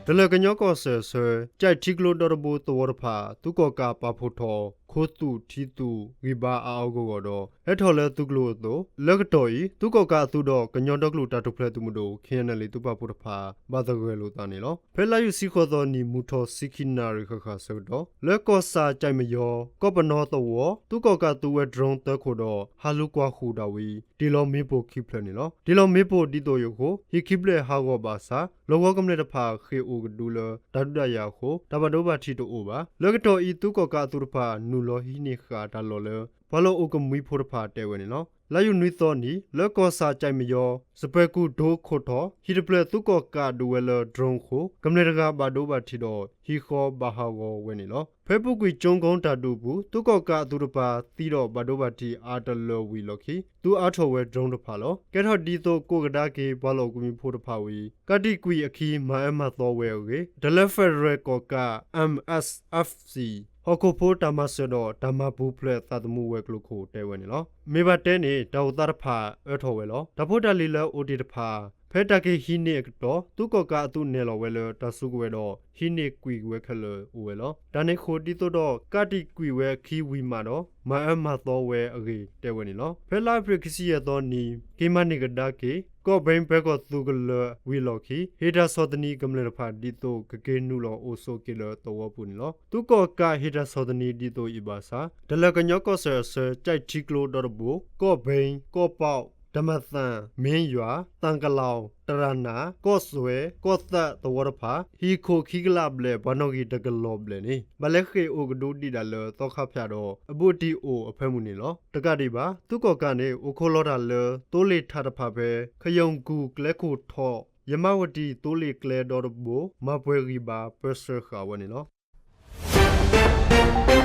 တလၢၤကညီကီၢ်စဲၣ်အဆၢ ကၠဲးထံကျိဒီတဘိသဝီတဖၣ် သုးကီၣ်ကးပာ်ဖှိၣ်ထီၣ် ခိသုးထံသုးဂံၢ်ဘါအါအါဂီၢ်ဂီၢ်ဒီး ဟဲထီၣ်လၢသုးကျိၤအသိး လၢကတီၢ်အံၤ သုးကီၣ်ကးအသုးဒီး ကညီဒီကလုာ်တၢ်ထူၣ်ဖျဲးသုးမုၢ်ဒိၣ် ခ့ၣ်အဲၣ်ယူၣ်အဲၣ်လ်အ့ၣ် သုးပာ်ဖှိၣ်တဖၣ် ဘၣ်သဂၢၢ်လိာ်သးန့ၣ်လီၤ. ဖဲလါယူၤတဆံဃိးသီနံၤ မုၢ်ထီၣ်တဆံခံနၣ်ရံၣ်ဃၣ်ဃၣ်အဆၢကတီၢ် လၢကီၢ်ဆၣ်ကၠဲးမယီ ကီၢ်ပနီသဝီ သုးကီၣ်ကးသူဝဲ drone သၢခိၣ်ဒီး ဟးလူၤကွၢ်ဃုာ်ဒၣ်ဝံၤ တ့ၢ်လီၤမ့ၣ်ပိၢ်ခံဖျၢၣ်န့ၣ်လီၤ. တ့ၢ်လီၤမ့ၣ်ပိၢ်ဒ်သိးအံၤအဃိ ဟံၣ်ခံဖျၢၣ်ဟးဂီၤဘၣ်ဆၣ် လီၢ်ကဝီၤကမျၢၢ်တဖၣ်ဃ့ၢ်အိၣ်ကဒုလၢ တၢ်ဒုးတၢ်ယၤအဃိ တၢ်ဘၣ်ဒိဘၣ်ထံးတအိၣ်ဘၣ်. လၢကတီၢ်အံၤ သုးကီၣ်ကးအသုးတဖၣ် နုာ်လီၤဟံးန့ၢ်ဃာ်တၢ်လီၢ်လၢ ပှၤလီၢ်အိၣ်ကမှံဖိတဖၣ်တဲဝဲန့ၣ်လီၤ. လါယူၤနွံသီနံၤ လၢကီၢ်ဆၣ်ကၠဲးမယီ စပၢၤကူၣ်ဒိခိၣ်ထီၣ် ဟံၣ်တဖျၢၣ် သုးကီၣ်ကးဒုးဝဲလၢ drone အဃိ ကမျၢၢ်တဂၤဘၣ်ဒိဘၣ်ထံးဒီး ဟံၣ်ဃီဘၣ်ဟးဂီၤဝဲန့ၣ်လီၤ. ဖဲပူၤကွံာ်ကၠိကိတၢ်ဒုးအပူၤ သုးကီၣ်ကးအသုးတဖၣ် သံဒီးဘၣ်ဒိဘၣ်ထံးအါတလၢဝံၤအလီၢ်ခံ သုးအါထီၣ်ဝဲ drone တဖၣ်လီၤ. ကဲထီၣ်ဒ်သိးကိးကဒါက့ၤ ပှၤလီၢ်အိၣ်ကမှံဖိတဖၣ်ဝံၤ ကးတံာ်ကွံာ်အခံ မၤအၢမၤသီဝဲအဂ့ၢ် တလၢ Federal ကီၣ်ကး M S F C ဟီၣ်ခိၣ်ဖိတၢ်မၤစၢၤဒီး တၢ်မၤပူၤဖျဲးသးသမူဝဲၤကျိၤခိၣ်တဲဝဲန့ၣ်လီၤ. မ့ၢ်ဘၣ်တဲန့ၣ် တၢ်အိၣ်သးတဖၣ်အၢထီၣ်ဝဲလီၤ. တၢ်ဖိတၢ်လံၤလၢအိၣ်တ့ၢ်တဖၣ် ဖဲတၢ်က့ၤဟံးန့ၢ်အကတီၢ် သုးကီၣ်ကးအသုးနဲၣ်လီၤဝဲလၢ တၢ်စုကဝဲၤဒီး ဟံးန့ၢ်ကွံာ်ဝဲခဲလၢာ်အိၣ်ဝဲလီၤ. တၢ်န့ၣ်အဃိ ဒ်သိးဒီး ကးတံာ်ကွံာ်ဝဲအခံဝံၤမးဒီး မၤအၢမၤသီဝဲအဂ့ၢ်တဲဝဲန့ၣ်လီၤ. ဖဲလါအ့ဖြ့ၣ်ခံဆံယဲၢ်သီနံၤ က့ၤမၤန့ၢ်ကဒါက့ၤ ကီၢ်ဘ့ဘဲကီၢ်သုးကလၢၤဝံၤအလီၢ်ခံ ဟ့ၣ်တၢ်ဆီၣ်သနံးကမျၢၢ်တဖၣ်ဒ်သိး ကက့ၤနုာ်လီၤအိၣ်ဆိးက့ၤလၢသဝီပူၤန့ၣ်လီၤ. သုးကီၣ်ကးဟ့ၣ်တၢ်ဆီၣ်သနံးဒ်သိးအံၤဘၣ်ဆၣ် တလၢၤကညီကီၢ်စဲၣ်အဆၢ ကၠဲးထံကျိဒီတဘိ ကီၢ်ဘ့ ကီၢ်ပီၣ် တမသၣ် မ့ၢ်ယွၤ သၣ်ကလီၣ် တရၣ်နၣ် ကီၢ်စွဲၣ် ကီၢ်သၣ်သဝီတဖၣ် ဟံၣ်ခိၣ်ခံကလးဘျဲၣ် ပှၤနီၣ်ဂံၢ်တကလီၢ်ဘျဲၣ်န့ၣ် ဘၣ်လဲၤဃ့ၢ်အိၣ်ကဒုဒံးဒၣ်လၢသီခါဖၠၣ်ဒီး အဘူးအတံၢ်အိၣ်အဖၢမုၢ်န့ၣ်လီၤ. တကးဒံးဘၣ် သုးကီၣ်ကးန့ၣ် အိၣ်ခိးလီၤတၢ်လၢ သိလ့ၣ်ထးတဖၣ်ဖဲ ခယုၢ်ကူၣ်ကျဲခိၣ်ထီၣ် ယမါဝတံၢ်သိလ့ၣ်ကျဲဒီတဘိ မၤပှဲၤဂံၢ်ဘါပၢဆှၢဃာ်ဝဲန့ၣ်လီၤ.